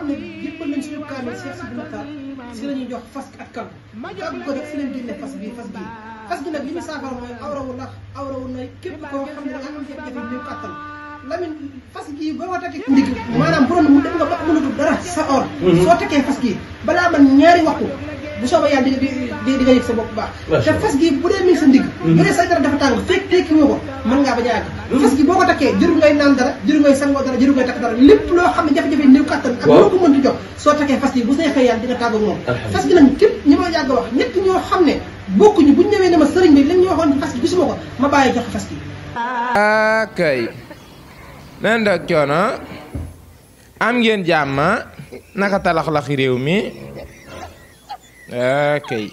xam ne yëppal nañ suñu kaamil Cheikh Sidi Mokhtar si la ñuy jox fas ak kan kàggu ko def si leen génne fas gi nag li ñu saafara mooy awrawu nay képp koo xam ne am jafe-jafe néew kàttan Lamine fas gii boo ko takkee ndig maanaam bu doon mu dem nga ba mënatul dara sa or soo takkee fas gii balaa man ñaari waxtu bu soobee yàlla di nga yëg sa bopp baax te fas gi bu dee mi ngi sa ndig bu dee say dara dafa tàng fekk tekki woo ko mën ngaa ba jaag fas gi boo ko takkee jëru ngay naan dara jëru ngay sangoo dara jëru ngay takk dara lépp loo xam ne jafe-jafe néew kàttan ak loo ko mën di jox soo takkee fas gi bu neexee yàlla di nga tàggu moom fas gi nag képp ñi ma yàgg wax ñett ñoo xam ne bokkuñu buñ ñëwee ne ma sëriñ bi lañ ñu waxoon fas gi gisuma ko ma bàyyi jox fas gi kay nen dak coono am ngeen jàmm naka talaxlaxi réew mi kay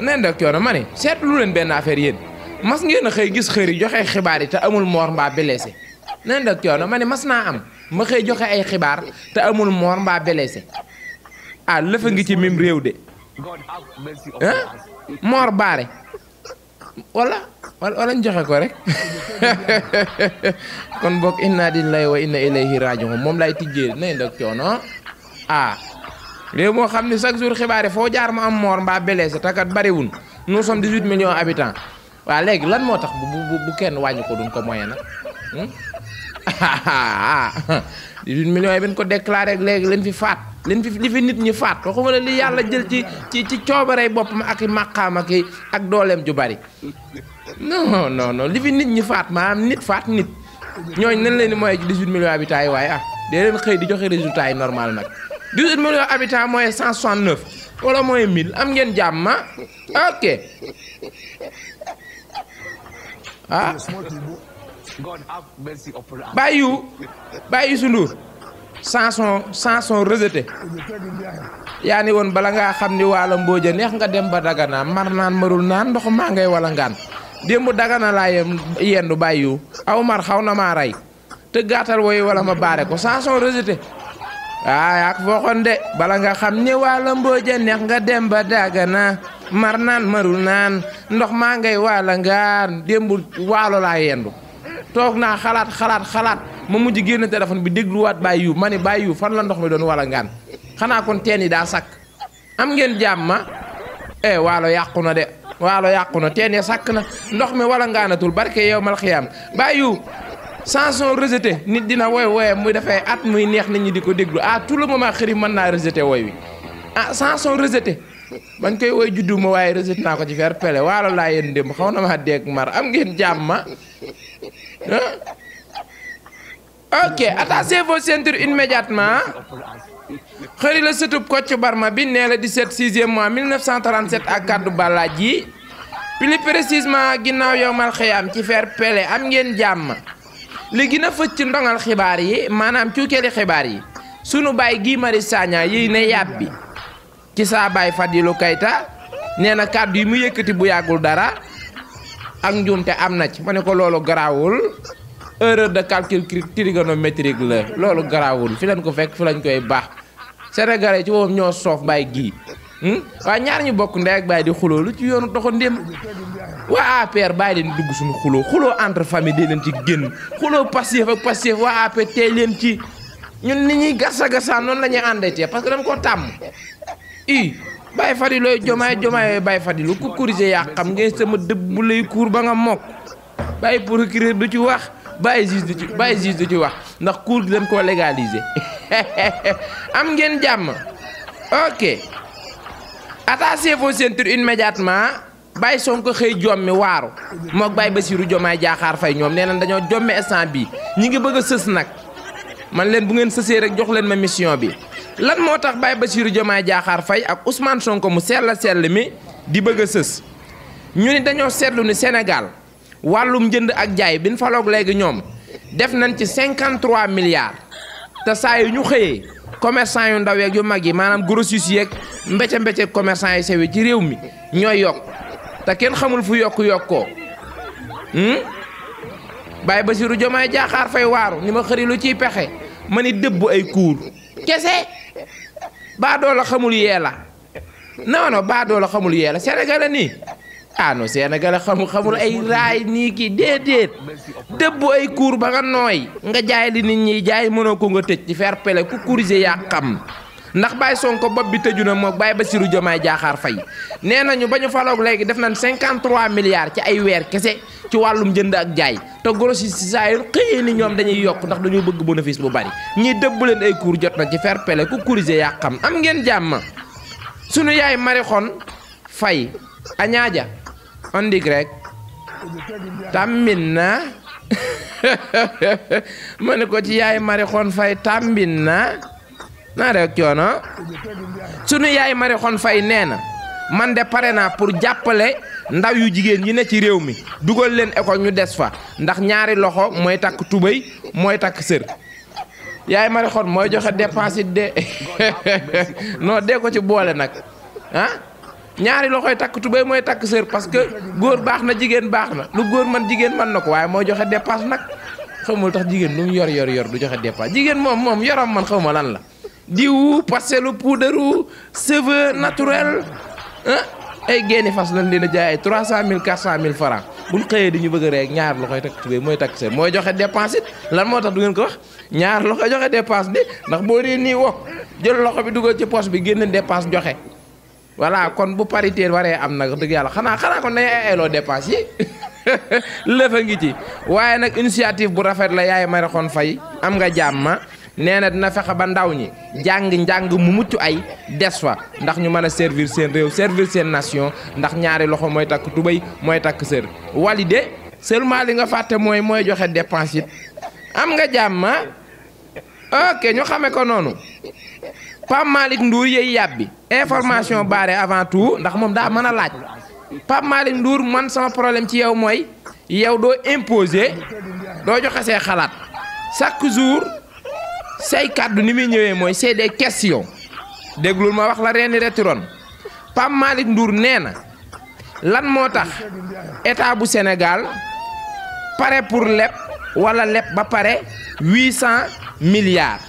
nen dak coono ma ne seetlu leen benn affaire yéen mas ngeen a xëy gis xëri joxe xibaar yi te amul moor mbaa blessé nen dak coono ma ne mas naa am ma xëy joxe ay xibaar te amul moor mbaa blessé ah lëfa ngi ci mim réew de moor baare wala ñu joxe ko rek kon bokk inna lillahi wa inna ilayhi raji'un moom lay tijjee nañ dak coono réew moo xam ne chaque jour xibaar yi foo jaar ma am moor mbaa blessé te kat bariwun nous sommes 18 millions habitants waaw léegi lan moo tax bu kenn wàññi ko duñ ko moyen nag 18 millions yi ben ko déclaré léegi leen fi faat leen fi li fi nit ñi faat waxuma la li yàlla jël ci coobarey boppam ak i màqaam ak dooleem ju bari non li fi nit ñi faat maanaam nit faat nit ñooñ nañ leen di mooy ci 18 millions habitants yi waaye dee leen xëy di joxe résultat yi normal nag 18 millions habitants mooy 169 wala mooy 1000 am ngeen jàmm ok bàyyi su nduur chanson rejeté yaa ni woon bala ngaa xam ni waala mbooja neex nga dem ba dagana mar naan marul naan ndox maa ngay wala ngaan démb dagana laa yendu bàyyi aw mar xaw na maa rey te gàttal woy wala ma baare ko chanson rejeté yaa ko fooxoon de bala nga xam ni waala mbooja neex nga dem ba dagana mar naan marul naan ndox maa ngay wala ngaan démb waalo laa yendu toog naa xalaat ma mujj génn téléphone bi dégluwaat Baye Yu ma ne Baye Yu fan la ndox mi doon wala ngaan xanaa kon teen yi daa sakk am ngeen jàmm waalo yàqu na de waalo yàqu na teen yi sakk na ndox mi wala ngaanatul barke yow mal xiyaam Baye Yu chanson rejeté nit dina woy muy dafay at muy neex nit ñi di ko déglu tout le moment xëri mën naa rejeté woy wi chanson rejeté bañ koy woy juddu ma waaye rejeté naa ko ci fer pele waalo laa yéen démb xaw na ma dégg mar am ngeen jàmm ok attachez vos ceintures immédiatement xëri la sëtub Kocc Barma bi nee la 17 6e mois 1937 ak kaddu balaaj yi plus précisément ginnaaw yow mal xiyaam ci fer pele am ngeen jàmm li gën a fëcc ci ndongal xibaar yi maanaam cuukeeli xibaar yi sunu baay Guy Marius Sagna yi ne yàbbi ci saa baay Fadilou Keita nee na kàddu yi mu yëkkati bu yàggul dara ak njuumte am na ci ma ne ko loolu garaawul erreur de calcul trigonométrique la loolu garaawul fi lañ ko fekk fi lañ koy baax Sénégalais ci boppam ñoo soof Baye Guy waaye ñaar ñu bokk ndey ak baay di xuloo lu ci yoonu doxo ndéem waa APR bàyyi leen dugg suñu xuloo entre famille dee leen ci génn xuloo Pastef ak Pastef waa APR tey leen ci ñun nit ñuy gasa noonu la ñuy àndatee parce que dañ ko tàmm Baye Fadilou jomaay Baye Fadilou ku corrigé yaa xam ngeen sama dëbb bu lay kuur ba nga mokk Baye procureur du ci wax Baye juge du ci wax ndax cour gi dañ koo légaliser am ngeen jàmm ok attachez vos ceintures immédiatement Baye Sonko xëy jommi waaru mook Baye Bassirou Diomaye Diakhar Faye ñoom nee nañ dañoo jommi instant bii ñi ngi bëgg a sës nag man leen bu ngeen sësee rek jox leen ma mission bi lan moo tax Baye Bassirou Diomaye Diakhar Faye ak Ousmane Sonko mu sell mi di bëgg a sës ñu ni dañoo seetlu ni Sénégal wàllum njënd ak jaay bi ñu faloog léegi ñoom def nañ ci 53 milliards te saa yu ñu xëyee commerçant yu ndaw yeeg yu mag yi maanaam grossistes yeeg mbécce commerçant yi sew ci réew mi ñooy yokk te kenn xamul fu yokkoo Baye Bassirou Diomaye Diakhar Faye waaru ni ma xëri lu ciy pexe ma ni dëbb ay kuur kese baa doo la xamul yee la non baadoo la xamul yee la Sénégalais nii ah non Sénégalais xamul ay raay nii kii déedéet dëbb ay cour ba nga nooy nga jaay li nit ñi jaay mënoo ko nga tëj ci fair play ku corriger yaa xam ndax Baye Sonko bopp bi tëju na moom Baye Bassirou Diomaye Diakhar Faye nee nañu ba ñu faloog léegi def nañ 53 milliards ci ay weer kese ci wàllum jënd ak jaay te grossiste si saa yu xëyee ni ñoom dañuy yokk ndax dañoo bëgg bénéfice bu bari ñii dëbb leen ay cour jot na ci fair play ku corriger yaa xam am ngeen jàmm sunu yaay Marie-Khone Faye a ñaaja on dit rek tàmbin na ma ne ko ci yaay Marie-Khone Faye tàmbin na naa rek coono sunu yaay Marie-Khone Faye nee na man de pare naa pour jàppale ndaw yu jigéen yi ne ci réew mi dugal leen école ñu des fa ndax ñaari loxo mooy takk tubéy mooy takk sër yaay Marie-Khone mooy joxe dépense it de non dee ko ci boole nag ah ñaari loxoy takk tubéy mooy takk sër parce que góor baax na jigéen baax na lu góor man jigéen man na ko waaye mooy joxe dépense nag xamul tax jigéen lu mu yor du joxe dépense jigéen moom yoram man xawma lan la diwu parcelle puudaru cheveux naturel ah ay génni fas lañ leen a jaay ay 300 000 400 000 francs buñ xëyee di ñu bëgg rek ñaar loxoy takk tubéy mooy takk sër mooy joxe dépense it lan moo tax du ngeen ko wax ñaar loxoy joxe dépense de ndax boo dee nii wokk jël loxo bi dugal ci poche bi génn dépense joxe voilà kon bu parité waree am nag dëgg yàlla xanaa kon dañuy ayloo dépense yi lëfa ngi ci waaye nag initiative bu rafet la yaay Marie-Khone Faye am nga jàmm nee na dina fexe ba ndaw ñi njàng mu mucc ay des fa ndax ñu mën a servir seen réew servir seen nation ndax ñaari loxo mooy takk tubéy mooy takk sër walide seulement li nga fàtte mooy joxe dépense it am nga jàmm ok ñu xamee ko noonu Pape Malick Ndour yey yàbbi information barré avant tout ndax moom daa mën a laaj Pape Malick Ndour man sama problème ci yow mooy yow doo imposer doo joxe see xalaat chaque jour say kàddu ni muy ñëwee mooy c'est des questions déglul ma wax la reeni retiron Pape Malick Ndour nee na lan moo tax état bu Sénégal pare pour leb wala leb ba pare 800 milliards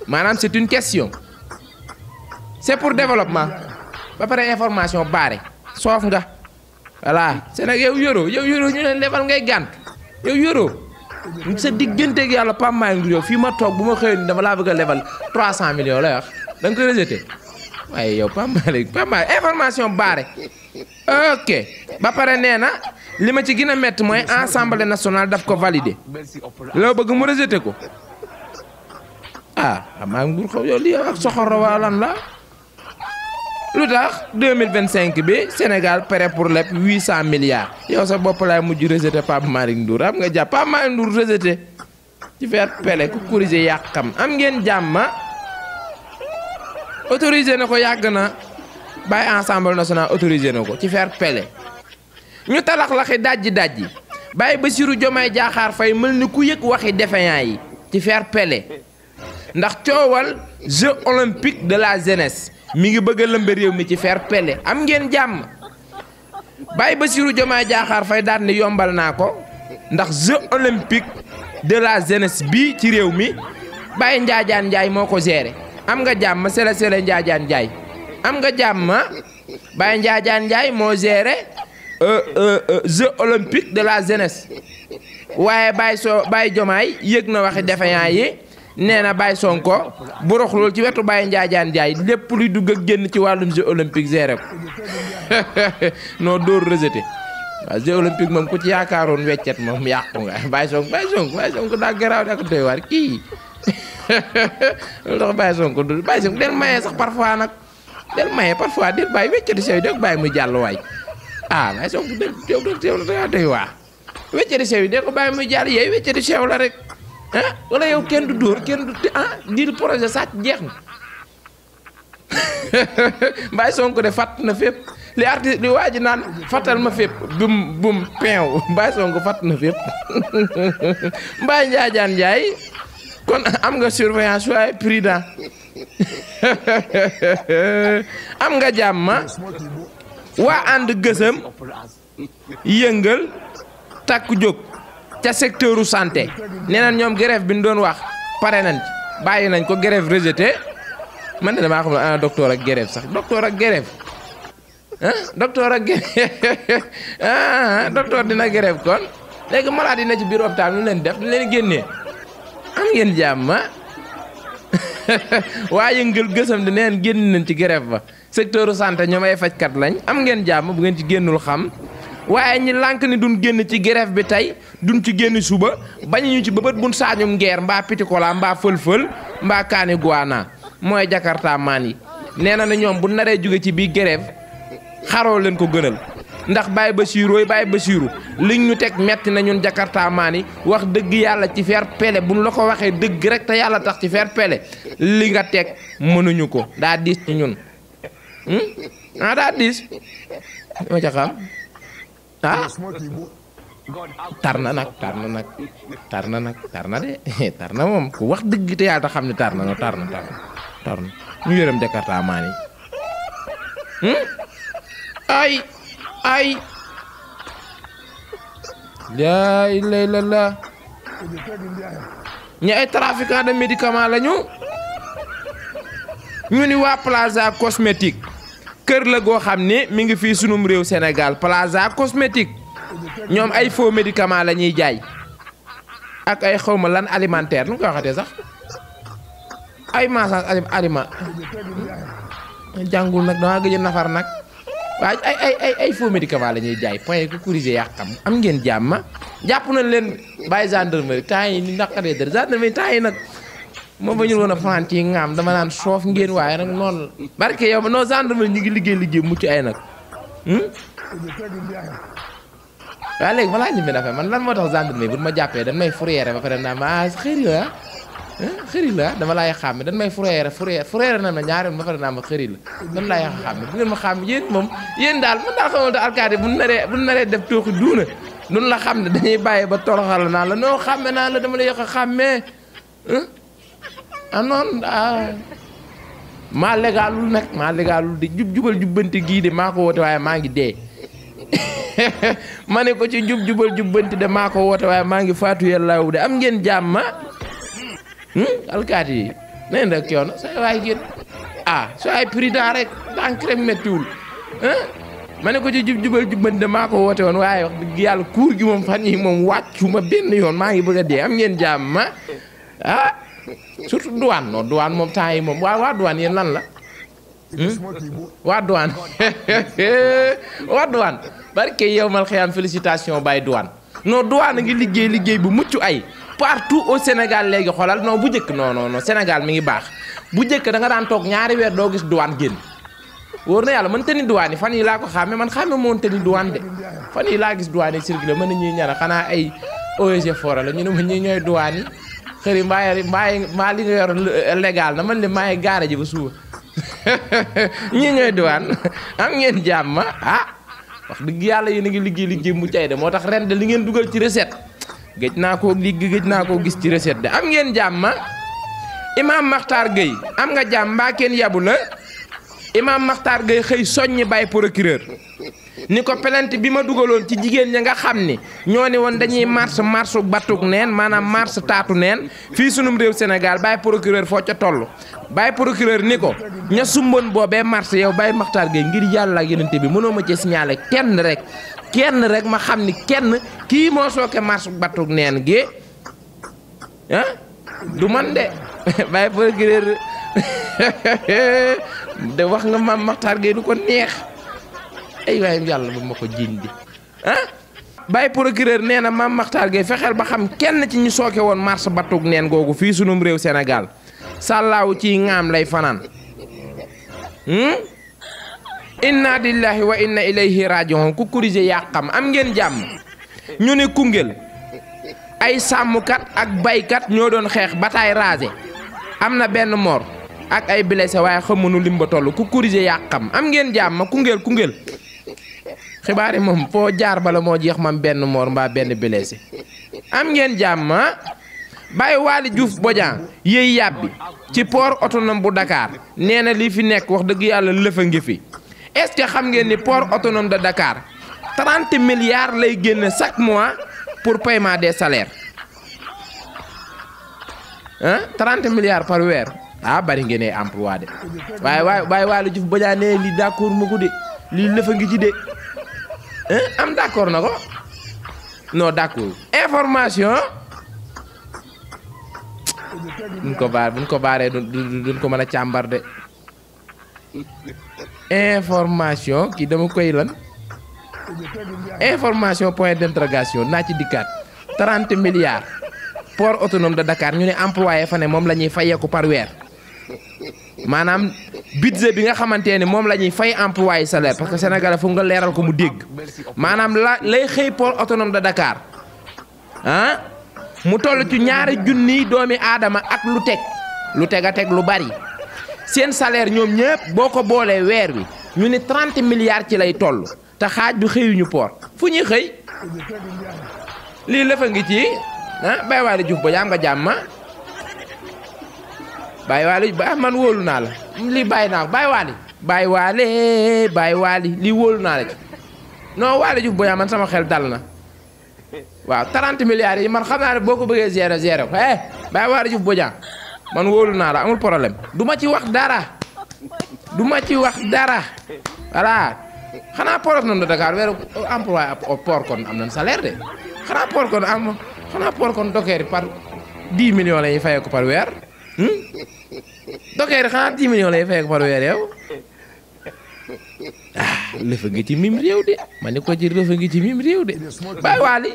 maanaam c'est une question c'est pour développement ba pare information barré soof nga voilà Sénégal yow yoroo ñu leen lebal ngay gànt yow yoroo sa digganteeg yàlla Pape Malick Ndour yow fii ma toog bu ma xëyoon dama laa bëgg a lebal 300 millions lay wax da nga koy rejeté waaye yow Pape Malick information barré ok ba pare nee na li ma ci gën a métti mooy Assemblée nationale daf ko validé loo bëgg mu rejeté ko ah Pape Malick Ndour xaw yow lii ak soxor waa lan la lu tax 2025 bi Sénégal prêt pour lépp 800 milliards yow sa bopp laay mujj rejeté Pape Malick Ndour am nga jàpp Pape Malick Ndour rejeté ci fair play ku corriger yàqam am ngeen jàmma autorisé na ko yàgg na bàyyi Assemblée nationale autorisé na ko ci fair play ñu talax-laxi dajji bàyyi Bassirou Diomaye Diakhar Faye mel ni ku yëg waxi défaillant yi ci fair play ndax coowal Jeux olympiques de la jeunesse mi ngi bëgg a lëmbe réew mi ci fair play am ngeen jàmm bàyyi Bassirou Diomaye Diakhar Faye daal ni yombal naa ko ndax Jeux olympiques de la jeunesse bii ci réew mi bàyyi Njaajaan Njaay moo ko géré am nga jàmm sele Njaajaan Njaay am nga jàmm bàyyi Njaajaan Njaay moo géré Jeux olympiques de la jeunesse waaye bàyyi Diomaye yëg na waxi défaillant yi nee na Baye Sonko borox loolu ci wetu Baye Njaajaan Njaay lépp luy dugg ak génn ci wàllum jeu olympique géré ko non dóor rejeté waaw jeu olympique moom ku ci yaakaaroon weccet moom yàqu nga Baye Sonko daa garaaw daa ko doy waar kii loolu tax Baye Sonko del mayee sax parfois nag del mayee parfois del bàyyi wecceti sew del bàyyi muy jàll waay ah Baye Sonko del daa doy waar wecceti sew yi del ko bàyyi muy jàll yeey wecceti sew la rek ah wala yow kenn du dóor kenn du diir projet sàcc jeex na Baye Sonko de fàtt na fépp li artiste li waa ji naan fàttal ma fépp bum peew Baye Sonko fàtt na fépp Baye Njaajaan Njaay kon am nga surveillance waaye prudent am nga jàmm waa ànd gësëm yëngal takku jóg ca secteuru santé nee na ñoom grève bi ñu doon wax pare nañ ci bàyyi nañ ko grève rejeté man de damaa xam ne ana docteur ak grève sax docteur ak grève docteur ak docteur dina grève kon léegi malade yi na ci biir hôpital ñu leen def ñu leen génnee am ngeen jàmm waa yëngal gësam di neen génn nañ ci grève ba secteur santé ñoom ay fajkat lañ am ngeen jàmm bu ngeen ci génnul xam waaye ñi lànk ni duñ génn ci grève bi tey duñ ci génn suba bañ ñu ci bëbët buñ saañum ngeer mbaa pitikola mbaa fël-fël mbaa kaani guana mooy jakarta maan yi nee na ñoom bu naree jóge ci biir grève xaroo leen ko gënal ndax Baye Bassirou Baye Bassirou liñ ñu teg metti na ñun jakarta maan yi wax dëgg yàlla ci fair play buñ la ko waxee dëgg rek te yàlla tax ci fair play li nga teg mënuñu ko daa diis ci ñun daa diis ma ca xam tar na nag de tar na moom ku wax dëgg te yàlla tax xam ne tar na ñu yërëm jakarta maan yi ay laa ilaaha illallaah ñi ay trafiquant de médicament lañu ñu ni waa Plaza cosmétique kër la goo xam ne mi ngi fii sunum réew Sénégal Plaza cosmétique ñoom ay faux médicament la ñuy jaay ak ay xawma lan alimentaire nu ko waxatee sax ay massage aliment jàngul nag dama gëj a nafar nag waaye ay faux médicament la ñuy jaay point ku corrigé yàqam am ngeen jàmm jàpp nañ leen bàyyi gendarmerie temps yi ni naqaree dër gendarmerie temps yi nag moo ba ñu woon a fanaan ci ngaam dama naan soof ngeen waaye nag noonu barke yow ma non gendarmerie ñu ngi liggéey mucc ay nag waaye léegi ma laaj li dafa man lan moo tax gendarmerie bu ma jàppee dañ may fourrière ba pare naa ma xëri la dama laay xàmme dañ may fourrière na ma ñaari ba pare naa ma xëri la dañ laay xàmme bu ngeen ma xàmme yéen daal man daal xamal te alkaati bu naree def tooxi duuna duñ la xam ne dañuy bàyyi ba toroxal naa la noo xàmme naa la dama la yokk a xàmmee noonu maa légalul di jubal jubbanti gii de maa ko woote waaye maa ngi dee ma ne ko ci jubal jubbanti de maa ko woote waaye maa ngi faatu yàlla de am ngeen jàmm alkaati yi neen rek yoon say waay génn so ay prudent rek tànk rek méttiwul ma ne ko ci jubal jubbanti de maa ko woote woon waaye wax dëgg yàlla kuur gi moom fan yi moom wàccuma benn yoon maa ngi bëgg a dee am ngeen jàmm surtout douane non douane moom temps yi moom waa douane yéen lan la waa douane barke yow mal xëyam félicitation bay douane non douane a ngi liggéey bu mucc ay partout au Sénégal léegi xoolal non bu njëkk non Sénégal mi ngi baax bu njëkk da nga daan toog ñaari weer doo gis douane génn wóor na yàlla man te ni douane yi fan yi laa ko xàmme man xàmme moon te ni douane de fan yi laa gis douane yi circulé mën na ñuy ñara xanaa ay OSG fora la ñu ne ma ñi ñooy douane yi xëri mbaa li nga yor légal na man li maay gaara ji ba suba ñii ñooy douane am ngeen jàmm wax dëgg yàlla yéen a ngi liggéey mu cay de moo tax ren de li ngeen dugal ci recette gëj naa koo gis ci recette de am ngeen jàmm Imam Makhtar Gueye am nga jàmm mbaa kenn yabu la Imam Makhtar Gueye xëy soññi bay procureur ni ko plainte bi ma dugaloon ci jigéen ña nga xam ni ñoo ne woon dañuy marche batuk neen maanaam marche taatu neen fii sunum réew Sénégal Baye procureur foo ca toll Baye procureur ni ko ña sumboon boobee marche yow Baye Makhtar Gueye ngir yàlla ak yenente bi mënoo ma cee signalé kenn rek ma xam ni kenn kii moo sooke marche batuk neen gi du man de Baye procureur de wax nga Mame Makhtar Gueye du ko neex ay waaye yàlla ba ma ko jiiñ di Baye procureur nee na Mame Makhtar Gueye fexeel ba xam kenn ci ñu sooke woon marche batuk neen googu fii sunum réew Sénégal sàllaawu ci ngaam lay fanaan inna lillahi wa inna ilayhi raji'un ku corrigé yàqam am ngeen jàmm ñu ne Koungheul ay sàmmkat ak baykat ñoo doon xeex bataille rasée am na benn mort ak ay blessé waaye xamuñu lim ba toll ku corrigé yàqam am ngeen jàmm Koungheul xibaar yi moom foo jaar bala moo jeex mam benn mort mbaa benn blessé am ngeen jàmm Baye Waly Diouf Bodian yéey yàbbi ci port autonome bu Dakar nee na lii fi nekk wax dëgg yàlla lëfa ngi fi est-ce que xam ngeen ni port autonome de Dakar 30 milliards lay génne chaque mois pour paiement des salaires 30 milliards par weer ah bari ngeen ay emploi de waaye Waly Diouf Bodiang nee lii d'accord ma ko de lii lëfa ngi ci de am d'accord na ko non d'accord information buñ ko baaree duñ ko mën a càmbar de information kii dama koy lan information point d'interrogation naa ci dikkaat 30 milliards port autonome de Dakar ñu ne employé fa ne moom la ñuy fayeeku par weer maanaam budget bi nga xamante ne moom la ñuy fay employé salaire parce que Sénégal fu nga leeral ko mu dégg maanaam lay xëy port autonome de Dakar ah mu toll ci 2 junniy doomi aadama ak lu teg a teg lu bari seen salaire ñoom ñëpp boo ko boolee weer wi ñu ne 30 milliards ci lay toll te xaaj bi xëyuñu port fu ñuy xëy lii lëfa ngi ci Baye Waly Diouf Bodiang nga jàmm Baye Waly man wóolu naa la lii bàyyi naa ko Baye Waly lii wóolu naa la ci non Waly Diouf Bodiang man sama xel dal na waaw 30 milliards yi man xam naa ne boo ko bëggee gérer ko Baye Waly Diouf Bodiang man wóolu naa la amul problème du ma ci wax dara voilà xanaa port autonome de Dakar weeru employé port kon am nañ salaire de xanaa port kon dokeer par 10 millions la ñuy fayee ko par weer dokeer xanaa 10 millions la ñuy fayee ko par weer yow lëfa ngi ci mim réew de ma ne ko ci lëfa ngi ci mim réew de Baye Waly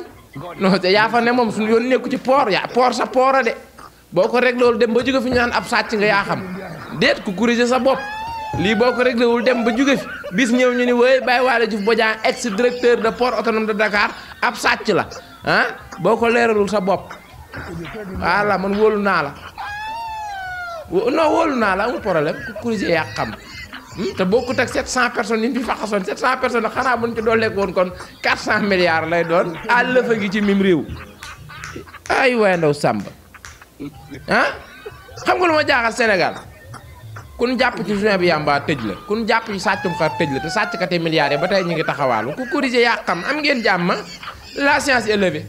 non te yaa fa ne moom suñu yoon nekku ci port sa port a de boo ko réglé wul dem ba jóge fi ñu naan ab sàcc nga yaa xam déet ku corriger sa bopp lii boo ko réglé wul dem ba jóge fi bis ñëw ñu ni wooy Baye Waly Diouf Bodiang ex directeur de port autonome de Dakar ab sàcc la boo ko leeralul sa bopp voilà man wóolu naa la non wóolu naa la amul problème ku corriger yaa xam te boo ko teg 700 personnes yi ñu fi faxasoon 700 personnes xanaa buñ ci dooleek woon kon 400 milliards lay doon àllëfa gi ci mim réew ay waaye ndaw Samba xam nga lu ma jaaxal Sénégal kun jàpp ci juin bi yàmbaa tëj la kun jàpp ci sàccum xar tëj la te sàcckate milliards yi ba tey ñu ngi taxawaalu ku corriger yaa xam am ngeen jàmm la science est levée